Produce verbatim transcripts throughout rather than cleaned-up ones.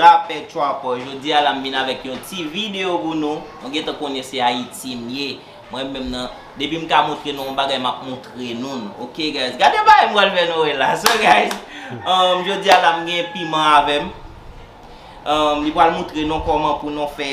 Rapè Trapper, jodi a la m vin avèk yon ti videyo pou nou. Nou gentan konnen se Ayiti m ye. Mwen menm nan, depi m ka montre nou yon bagay, m ap montre nou l. Ok, guys, gade bagay m pral fè nou wè la. So, guys, um, jodi a la m gen Piman avè m. Um, li pral montre nou kòman pou nou fè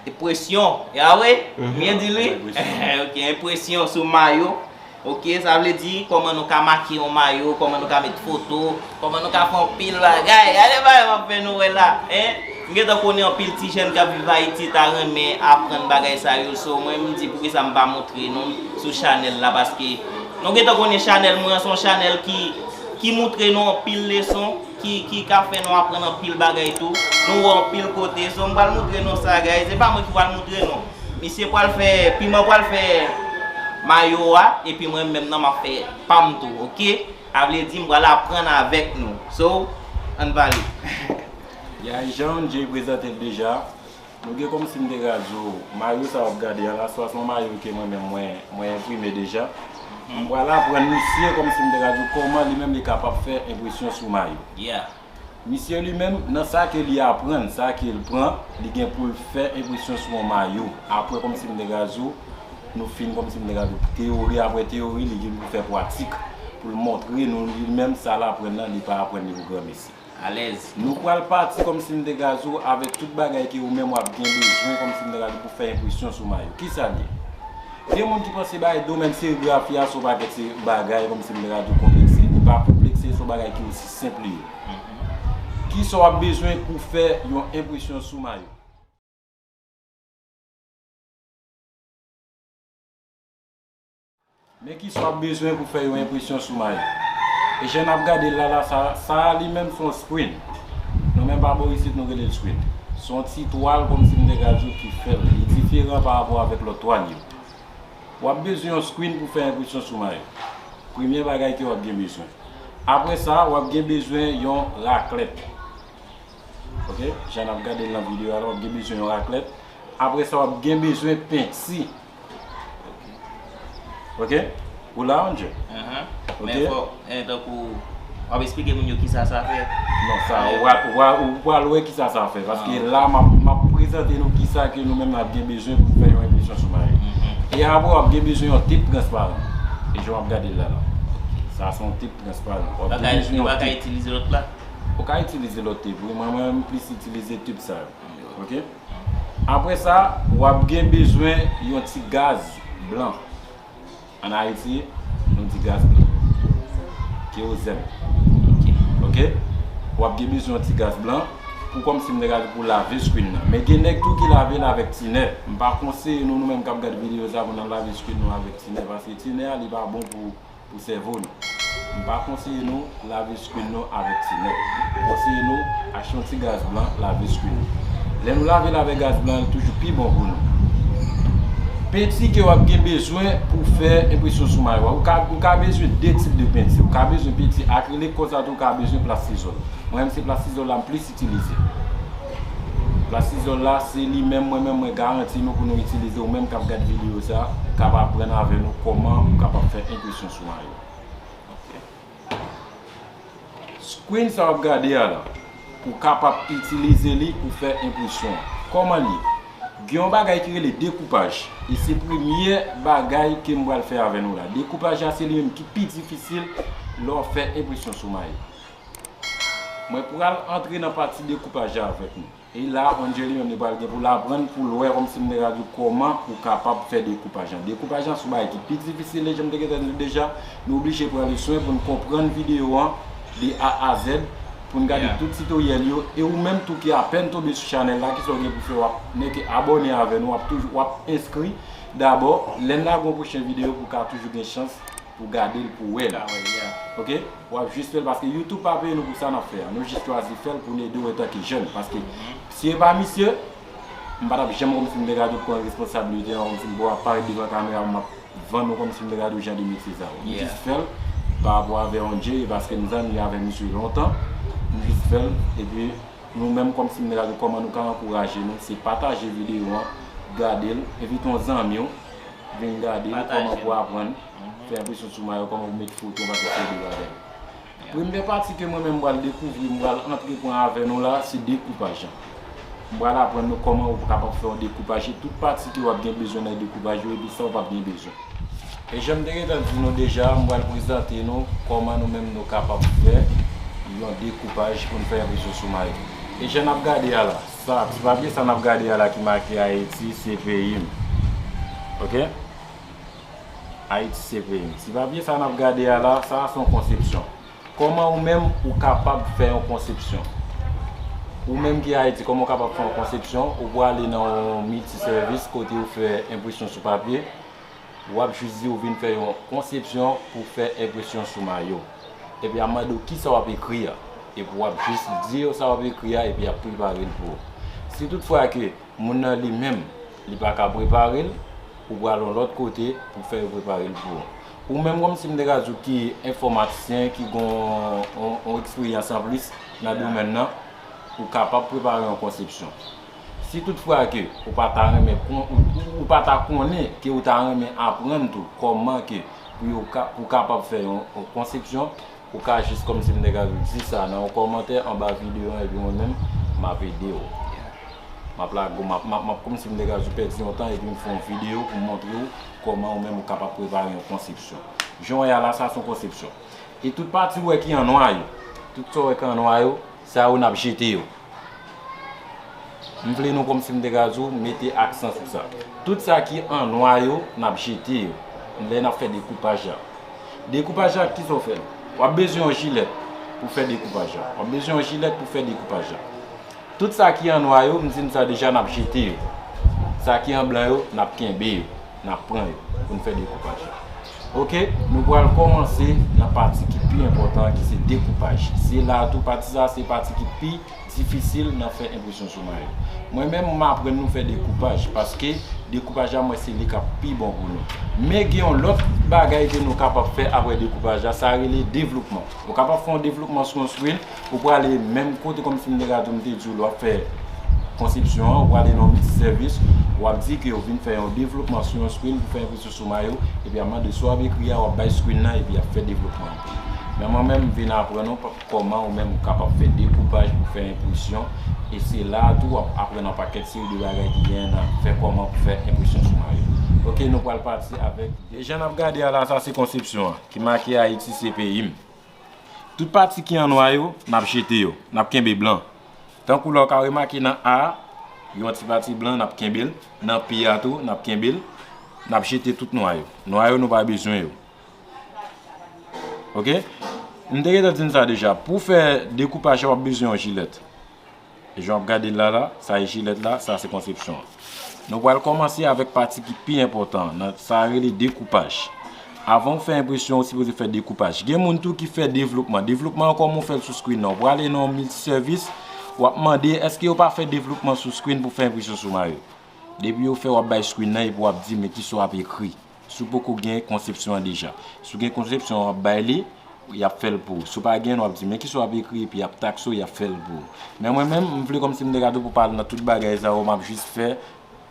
enpresyon. Ya wi? Mhm. Byen di wi? Enpresyon. Ok, enpresyon sou mayo. Ok, sa vle di kòman nou ka make yon mayo, kòman nou ka met foto, kòman nou ka fè anpil bagay. Gade bagay m ap fè nou wè la, en? M gentan konnen anpil ti jèn k ap viv Ayiti ta renmen aprann bagay sa yo. So, mwen, m di poukisa m pa montre nou sou chanèl la, paske nou gentan konnen chanèl mwen an se yon chanèl ki, ki montre nou anpil leson, ki, ki ka fè nou aprann anpil bagay tou. Nou wè anpil kote. So, m pral montre nou sa, guys. Se pa mwen ki pral montre nou. Misye pral fè, Piman pral fè mayo a, epi mwen menm nan m ap fè pa m tou, ok? Sa vle di m pral aprann avèk nou. So, ann pale. Ya, jan Jay prezante l deja, nou gen kòmsi m te ka di w, mayo sa w ap gade a la, swa se yon mayo ke mwen menm mwen, mwen enprime deja. M pral aprann misye kòmsi m te ka di w kòman li menm li kapab fè enpresyon sou mayo. Yeah. Misye li menm, nan sa ke li aprann, sa ke l pran, li gen pou l fè enpresyon sou yon mayo. Apre, kòmsi m te ka di w, nou fin, kòmsi m te ka di w, teyori apre teyori, li gen pou l fè pratik, pou l montre nou li menm sa l aprann nan, li pa aprann li pou granmesi. Alèz. Nou pral pati, kòmsi m te ka di w, avèk tout bagay ke ou menm w ap gen bezwen, kòmsi m te ka di w, pou fè enpresyon sou mayo. Kisa l ye? Gen moun ki panse bagay domèn serigrafi a se yon pakèt se bagay kòmsi m te ka di w konplekse. Li pa konplekse, se yon bagay ki osi senp li ye. Kisa w ap bezwen pou fè yon enpresyon sou mayo? Men kisa w ap bezwen pou fè yon enpresyon sou mayo. E jan n ap gade l la, la, sa, sa a li menm se yon screen. Nou menm pa bò isit, nou rele l screen. Se yon ti twal kòmsi m te ka di w ki fè l. Li diferan pa rapò avèk lòt twal yo. W ap bezwen yon screen pou fè enpresyon sou mayo. Premye bagay ke w ap gen bezwen. Apre sa, w ap gen bezwen yon raklèt. Ok? Jan n ap gade l nan videyo a la, w ap gen bezwen yon raklèt. Apre sa, w ap gen bezwen penti. Ok? Ou la, Andjè? Ahan. Ok? Men fò, eh, tankou, w ap esplike moun yo kisa sa fè. Non, sa, ou a, ou a, ou pral wè kisa sa fè. Paske la, m ap, m ap prezante nou kisa ke nou menm n ap gen bezwen pou fè yon enpresyon sou mayo. Mhm. E apre, w ap gen bezwen yon tep transparan. E jan w ap gade l la, la. Sa, se yon tep transparan. W ap gen bezwen yon tep. Ou pa ka itilize lòt la? Ou ka itilize lòt tep, wi. Mwen, mwen, m plis itilize tep sa yo. Ok? Apre sa, w ap gen bezwen yon ti gaz blan. Ann Ayiti, nou di gaz blan. Kerozèn. Ok? W ap gen bezwen yon ti gaz blan pou kòmsi m te ka di pou lave screen nan. Men gen nèg tou ki lave l avèk tinè. M pa konseye nou, nou menm k ap gade videyo sa, pou n al lave screen nou avèk tinè, paske tinè a, li pa bon pou pou sèvo nou. M pa konseye nou lave screen nou avèk tinè. M konseye nou achte yon ti gaz blan, lave screen nou. Lè nou lave l avèk gaz blan, li toujou pi bon pou nou. Penti ke w ap gen bezwen pou fè enpresyon sou mayo a. Ou ka, ou ka bezwen de tip de penti. Ou ka bezwen penti akrilik, konsa tou ou ka bezwen plastizòl. Mwen menm se plastizòl la m plis itilize. Plastizòl la, se li menm, mwen menm, mwen garanti nou pou nou itilize, ou menm k ap gad videyo sa, k ap aprann avè nou kòman ou kapab fè enpresyon sou mayo. Screen sa w ap gade a la, ou kapab itilize li pou fè enpresyon an. Kòman l ye? Gen yon bagay ki rele dekoupaj, e se premye bagay ke m pral fè avè nou la. Dekoupaj la, se li menm ki pi difisil lè w ap fè enpresyon sou mayo. Mwen pral antre nan pati dekoupaj la avèk nou. E la, Angel li menm, li pral gen pou l aprann, pou l wè kòmsi m te ka di w kòman ou kapab fè dekoupaj lan. Dekoupaj lan se yon bagay ki pi difisil, e jan m te gentan di w deja, nou oblije pran le swen pou n konprann videyo an de A a Z, pou n gade tout titoryèl yo. E ou menm tou ki apèn tonbe sou chanèl la, kisa w gen pou fè, w ap nèke abòne avè nou, w ap toujou, w ap enskri dabò. Lè n lage yon pwochen videyo, pou w ka toujou gen chans pou gade l, pou wè l. Ka wè l, yeah. Ok? W ap jis fè l paske YouTube pa peye nou pou sa n ap fè a. Nou jis chwazi fè l pou n ede w antanke jèn. Paske si e pa misye, m pa t ap janm kòmsi m te ka di w pran responsablite an, kòmsi m pou ap parèt devan kamera, m ap vann ou kòmsi m te ka di w jan de metye sa yo. M jis fè l pa rapò avè Andjey, paske m zanmi avè misye lontan. M jis fè l, epi nou menm kòmsi m te ka di w kòman nou ka ankouraje nou, se pataje videyo an, gade l, envite yon zanmi w, vin gade l, kòman pou aprann fè enpresyon sou mayo, kòman pou met foto, yon pakèt seri de bagay. Premyè pati ke mwen menm m pral dekouvri, m pral antreprann avè nou la, se dekoupaj lan. M pral aprann nou kòman ou kapab fè yon dekoupaj e tout pati ke w ap gen bezwen nan dekoupaj yo epi sa w p ap gen bezwen. E jan m te gentan di nou deja, m pral prezante nou kòman nou menm nou kapab fè yon dekoupaj pou n fè enpresyon sou mayo. E jan n ap gade a la, sa, ti papye sa n ap gade a la ki make Ayiti se peyi m. Oke? Ayiti se peyi m. Ti papye sa n ap gade a la, sa a se yon konsepsyon. Kòman ou menm ou kapab fè yon konsepsyon? Ou menm ki Ayiti, kòman ou kapab fè yon konsepsyon? Ou prale nan yon miltisèvis kote yo fè enpresyon sou papye. W ap jis di ou vin fè yon konsepsyon pou fè enpresyon sou mayo. Epi y ap mande w kisa w ap ekri a. Epi w ap jis di yo sa w ap ekri a epi y ap prepare l pou ou. Si toutfwa ke moun nan li menm, li pa ka prepare l, ou pral yon lòt kote pou fè yo prepare l pou ou. Ou menm kòmsi m te ka di w ki enfòmatisyen, ki gen yon, yon, yon eksperyans anplis nan domèn nan, ou kapab prepare yon konsepsyon. Si toutfwa ke ou pa ta renmen kon, ou, ou, ou pa ta konnen ke ou ta renmen aprann tou kòman ke pou yo ka, pou kapab fè yon, yon konsepsyon, ou ka jis kòmsi m te ka di sa nan yon kòmantè anba videyo an epi mwen menm, m ap ede w. M ap lage w, m ap, m ap, m ap kòmsi m te ka di pèdi yon tan epi m fè yon videyo pou m montre w kòman ou menm ou kapab prepare yon konsepsyon. Jan w wè a la, sa se yon konsepsyon. E tout pati w wè ki an nwa yo, tout sa w wè ki an nwa yo, sa yo n ap jete yo. M vle nou kòmsi m te ka di w, mete aksan sou sa. Tout sa ki an nwa yo, n ap jete yo lè n ap fè dekoupaj la. Dekoupaj la, kisa w fè l? W ap bezwen yon jilèt pou fè dekoupaj la. W ap bezwen yon jilèt pou fè dekoupaj la. Tout sa ki an nwa yo, m di n sa deja, n ap jete yo. Sa ki an blan yo, n ap kenbe yo. N ap pran yo pou n fè dekoupaj la. Oke, nou pral kòmanse nan pati ki pi enpòtan an, ki se dekoupaj. Se la tou, pati sa a se pati ki pi difisil nan fè enpresyon sou mayo. Mwen menm, m aprann nou fè dekoupaj, paske dekoupaj la, mwen, se li k ap pi bon pou nou. Men gen yon lòt bagay ke nou kapab fè apre dekoupaj la, sa rele devlopman. Ou kapab fè yon devlopman sou yon screen, ou prale menm kote kòmsi m te ka di w, m te di w lè w ap fè konsepsyon an, ou prale nan yon miltisèvis, w ap di ke w vin fè yon devlopman sou yon screen pou fè enpresyon sou mayo, epi y ap mande sa w ap ekri a, w ap bay screen nan, epi y ap fè devlopman an pou ou. Men mwen menm, m vin aprann nou kòman ou menm ou kapab fè dekoupaj pou fè enpresyon, e se la a tou w ap aprann yon pakèt seri de bagay ki genyen nan fè kòman pou fè enpresyon sou mayo. Oke, nou pral pati avèk, deja n ap gade a la, sa se konsepsyon an, ki make Ayiti se peyi m. Tout pati ki an nwa yo, n ap jete yo, n ap kenbe blan. Tankou lè w ka remake nan A a, gen yon ti pati blan, n ap kenbe l. Nan P a tou, n ap kenbe l. N ap jete tout nwa yo. Nwa yo, nou pa bezwen yo. Oke? M te gentan di n sa deja. Pou w fè dekoupaj la, w ap bezwen yon jilèt. E jan w ap gade l la, la, sa e jilèt la, sa se konsepsyon an. Nou pral kòmanse avèk pati ki pi enpòtan an, nan sa rele dekoupaj. Avan w fè enpresyon, ou sipoze fè dekoupaj. Gen moun tou ki fè devlopman. Devlopman an, kòman w fè l sou screen nan? Ou prale nan yon miltisèvis, w ap mande, èske yo pa fè devlopman sou screen pou fè enpresyon sou mayo? Depi yo fè, w ap bay screen nan epi w ap di, men kisa w ap ekri. Si w poko gen konsepsyon an deja. Si w gen konsepsyon an, w ap bay li, y ap fè l pou ou. Si w pa gen, w ap di, men kisa w ap ekri, epi y ap takse w, y ap fè l pou ou. Men mwen menm, m vle kòmsi m te ka di w pou pale nan tout bagay sa yo, m ap jis fè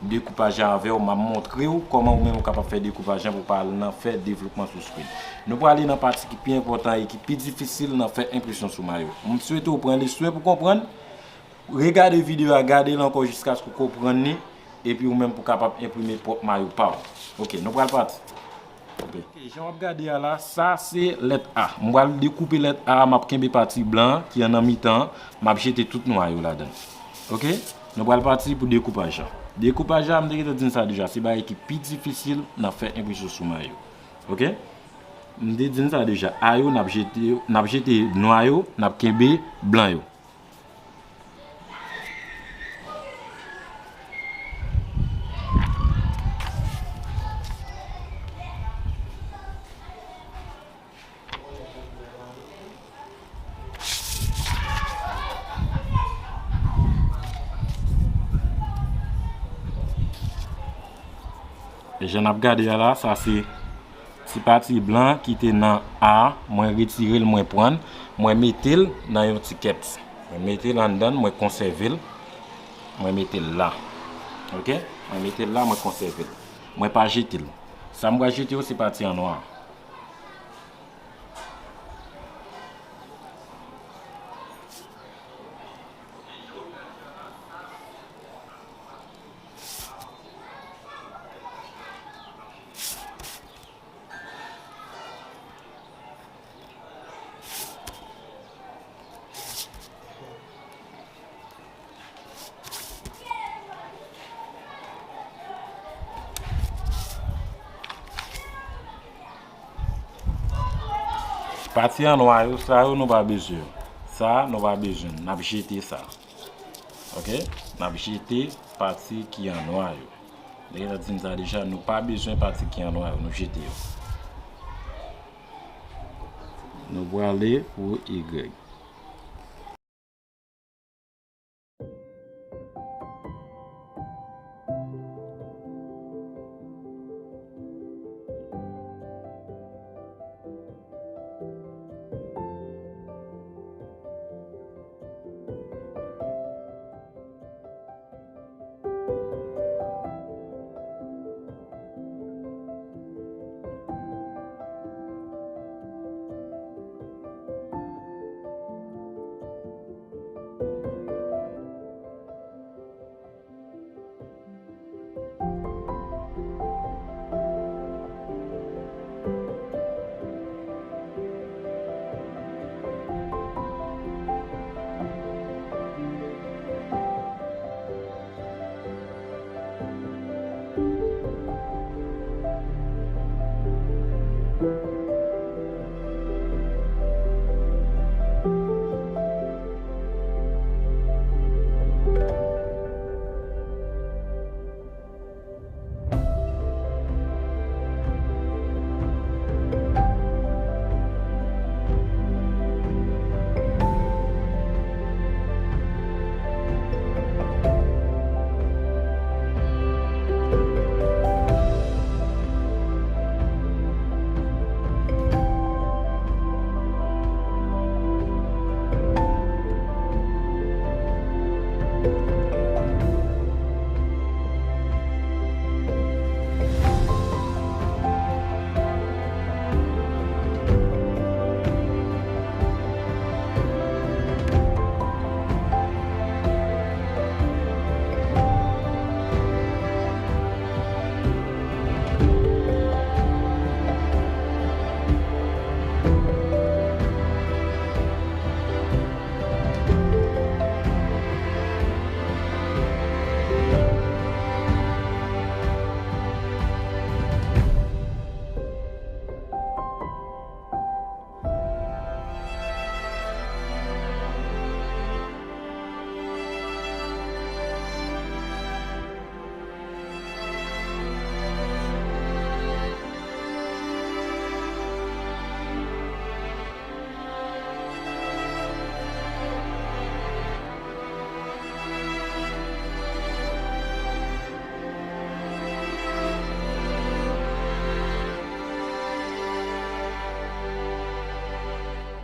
dekoupaj la avè w, m ap montre w kòman ou menm ou kapab fè dekoupaj la pou pale nan fè devlopman sou screen. Nou prale nan pati ki pi enpòtan e ki pi difisil nan fè enpresyon sou mayo. M swete w pran leswen pou konprann. Regade videyo a, gade l ankò jiskaske w konprann li, epi ou menm pou kapab enprime pwòp mayo pa w. Oke, nou pral pati. Oke. Oke, jan w ap gade a la, sa se lèt A. M pral dekoupe lèt A, m ap kenbe pati blan an ki an nan mitan an, m ap jete tout nwa yo ladan l. Oke? Nou pral pati pou dekoupaj la. Dekoupaj la, m te gentan di n sa deja, se bagay ki pi difisil nan fè enpresyon sou mayo. Oke? M te di n sa deja, A yo, n ap jete yo, n ap jete nwa yo, n ap kenbe blan yo. E jan n ap gade a la, sa se ti pati blan ki te nan A a, mwen retire l, mwen pran l, mwen mete l nan yon ti kèt. Mwen mete l anndan l, mwen konsève l, mwen mete l la. Oke? Mwen mete l la, mwen konsève l. Mwen pa jete l. Sa m pral jete yo, se pati an nwa. Pati an nwa yo, sa yo nou pa bezwen yo. Sa nou pa bezwen, n ap jete sa. Ok? N ap jete pati ki an nwa yo. Nèg la di m sa deja, nou pa bezwen pati ki an nwa yo, nou jete yo. Nou prale pou Y.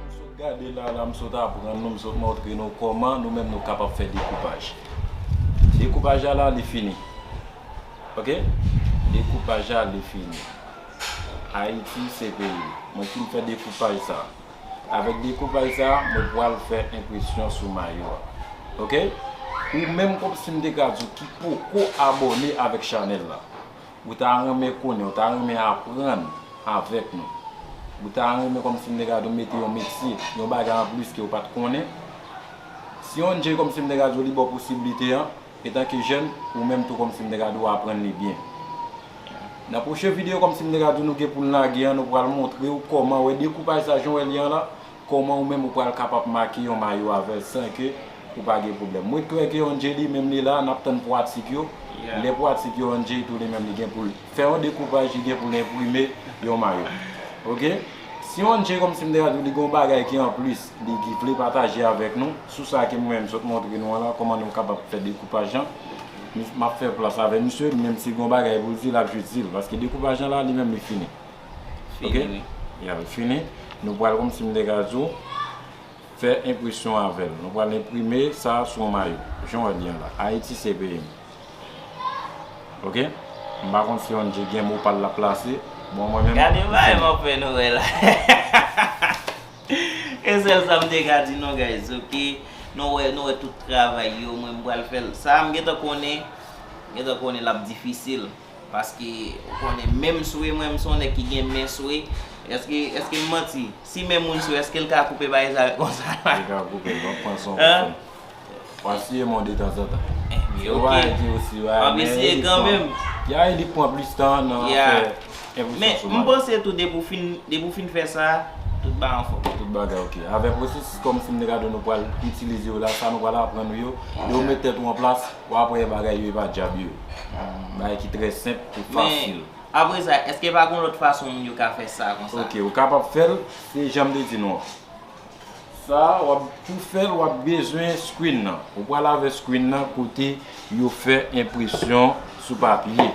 M sot gade la, la, m sot aprann nou, m sot montre nou kòman nou menm nou kapab fè dekoupaj. Dekoupaj la, la, li fini. Ok? Dekoupaj la, li fini. Ayiti se peyi m. Mwen fin fè dekoupaj sa. Avèk dekoupaj sa, mwen pral fè enpresyon sou mayo a. Ok? Ou menm kòmsi m te ka di w ki poko abòne avèk chanèl la. Ou ta renmen konnen, ou ta renmen aprann avèk nou. Ou ta renmen kòmsi m te ka di w mete yon metye, yon bagay anplis ke w pa t konnen. Si yon N J kòmsi m te ka di w li ba w posiblite an, etanke jèn, ou menm tou kòmsi m te ka di w aprann li byen. Nan pwochen videyo kòmsi m te ka di w nou gen pou n lage an, nou pral montre w kòman wè dekoupaj sa jan w wè li an la, kòman ou menm ou pral kapab make yon mayo avè l san ke ou pa gen pwoblèm. Mwen kwè ke N J li menm li la, n ap tann pwatik yo. Lè pwatik yo, N J tou li menm li gen pou l fè yon dekoupaj, li gen pou l enprime yon mayo. Ok? Si N J kòmsi m te ka di w li gen yon bagay ki anplis, li ki vle pataje avèk nou, sou sa ke mwen menm sot montre nou an la, kòman nou kapab fè dekoupaj lan. M ap fè plas avè misye, menm si l gen yon bagay pou l di, l ap jis di l, paske dekoupaj lan la, li menm li fini. Ok? Fini, wi. Ya, li fini. Nou pral kòmsi m te ka di w, fè enpresyon avè l. Nou pral enprime sa sou yon mayo. Jan w wè li an la. Ayiti se peyi m. Ok? M pa konn si N J gen mo pa l l ap plase. Bon, mwen menm. Gade bagay m ap fè nou wè la. E sèl sa m te ka di nou, guys, ok? Nou wè, nou wè tout travay yo, mwen m pral fè l. Sa a m gentan konnen, m gentan konnen l ap difisil. Paske, ou konnen, men m swe, mwen, m se yon nèg ki gen men swe. Èske, èske m manti? Si men moun swe, èske l ka koupe bagay sa konsa? Li ka koupe, l ap pran son. Hein? W ap siye men w detanzantan. Ebyen, ok. Ou pa di osi, w ap siye kanmenm. Ya, li pran plis tan nan fè enpresyon sou mayo. Men, m panse tou, depi w fin, depi w fin fè sa, Tout bagay anfòm. Tout bagay ok. Avè pwosesis kòmsi m te ka di w nou pral itilize yo la, sa nou pral aprann ou yo, lè w met tèt ou an plas, w ap wè bagay yo e pa djab yo. Bagay ki trè senp e fasil. Apre sa, èske pa gen lòt fason moun yo ka fè sa konsa? Ok, ou kapab fè l, se jan m te di nou an. Sa, w ap, pou fè l, w ap bezwen screen nan. Ou pral avè screen nan kote yo fè enpresyon sou papye.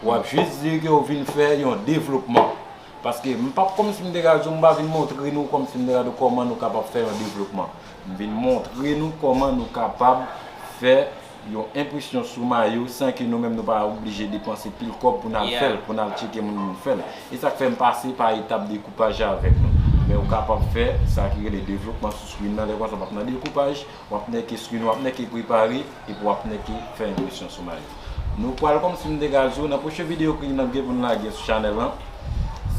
W ap jis di ke w vin fè yon devlopman. Paske m p ap kòmsi m te ka di w, m pa vin montre nou kòmsi m te ka di w kòman nou kapab fè yon devlopman. M vin montre nou kòman nou kapab fè yon enpresyon sou mayo san ke nou menm nou pa oblije depanse pil kòb pou n al fè l, pou n al tcheke moun pou n fè l. E sa k fè m pase pa etap dekoupaj la avèk nou. Men ou kapab fè sa ki rele devlopman sou screen nan, lè konsa w ap nan dekoupaj, w ap nèke screen, w ap nèke prepare, epi w ap nèke fè enpresyon sou mayo. Nou pral kòmsi m te ka di w, nan pwochen videyo ki n ap gen pou n lage sou chanèl lan,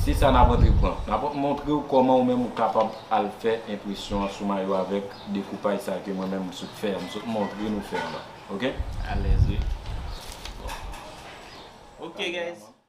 se sa n ap antreprann. N ap montre w kòman ou menm ou kapab al fè enpresyon an sou mayo avèk dekoupaj sa ke mwen menm m sot fè, m sot montre nou fè an la. Ok? Alèz, wi. Ok, guys.